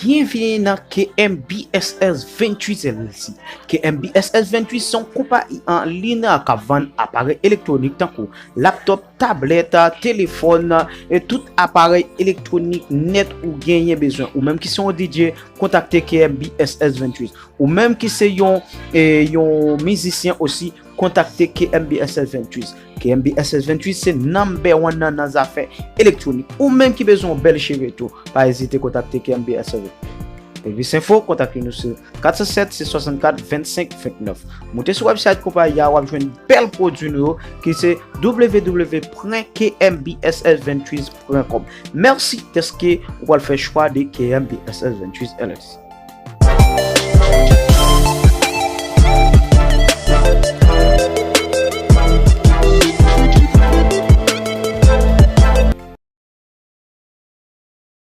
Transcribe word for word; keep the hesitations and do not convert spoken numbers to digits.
Byenvini nan K M B S S venntuit L L C. K M B S S venntuit se yon konpayi an liy k ap vann aparèy elektwonik tankou laptop, tablèt, telefòn, e tout aparèy elektwonik nèt ou genyen bezwen. Ou menm ki se yon D J, kontakte K M B S S venntuit. Ou menm ki se yon, e, yon mizisyen osi, kontakte K M B S S venntuit. K M B S S venntuit se number one nan, nan zafè elektwonik. Ou menm ki bezwen yon bèl cheve tou, pa ezite kontakte K M B S S venntuit. Pou plis enfo, kontakte nou sou kat san sèt, sis swasannkat, vennsenk vennèf. Moute sou website konpayi a, w ap jwenn bèl pwodui nou yo, ki se w w w pwen k m b s s venntuit pwen kòm. Mèsi dèske ou pral fè chwa de K M B S S venntuit L L C.